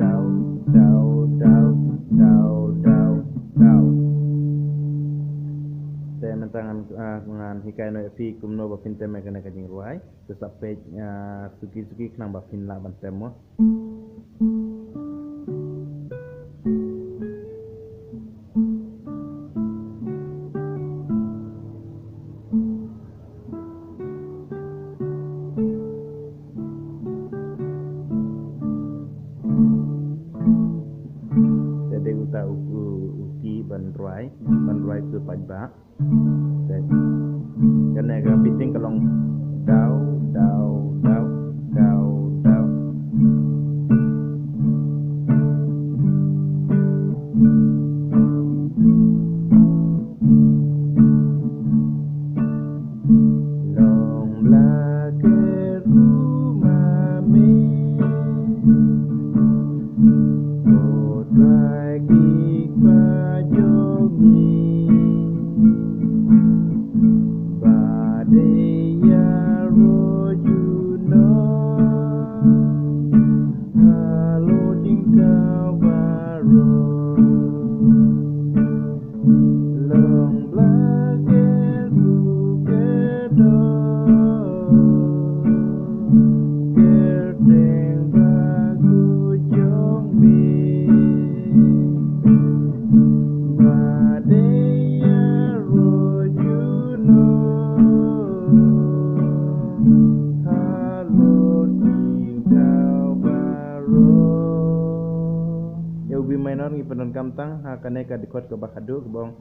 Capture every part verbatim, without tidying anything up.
daw, daw, daw, daw, daw, daw. Te mynta ngan, ah, ngan hikai noh ïa phi kumno ba phin tem ïa kane ka jingrwai. Te sa peit, ah, suki suki khnang ba phin lah ban tem mo. Te dei uta u, u, u key ban rwai, ban rwai tu paidbah. Te kane ka beating ka long daw, daw, daw, daw, daw. Long bla ker kumba me, ko Trai ki kpa jong ngi, ba dei ïaroh junom halor jingthaw baroh. Long bla ker ku ker doh, ker teng bad ku jong me, ba dei ïaroh junom halor jingthaw baroh. Ïa u B minor ngi pyndonkam tang ha kane ka dkhot kaba khadduh kaba ong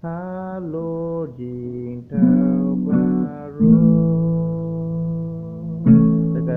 halor jingthaw baroh. Te ka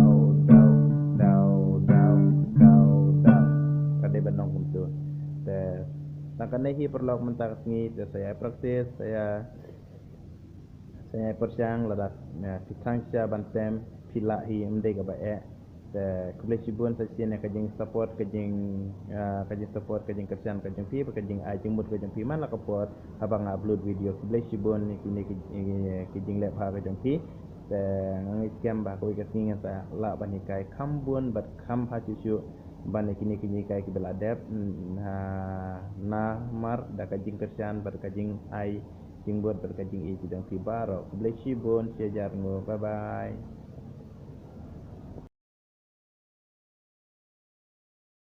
daw, daw, daw, daw, daw, daw. Ka dei ban long kumtu. Te tang kane hi paralok mynta ka sngi, te sa ïa practice, sa ïa, sa ïa pyrshang, lada, ïa, phi thrang sha ban tem, phi lah hi, ym dei kaba eh. Te khublei shibun sa shisien ïa ka jingsupport, ka jing, ah, ka jingsupport, ka jingkyrshan ka jong phi, bad ka jingai jingmut ka jong phi man la ka por haba nga upload video. Khublei shibun ïa kine ki, ki, ki jingleh bha ka jong phi. Te nga ngeit skhem ba kawei ka sngi ngan sa lah ban hikai kham bun bad kham bha shuh shuh ban ïa kine ki jinghikai kiba la dep, mm, ha, namar da ka jingkyrshan bad ka jingai jingmut bad ka jingïeit jong phi baroh. Khublei shibun, shi hajar nguh. Bye bye.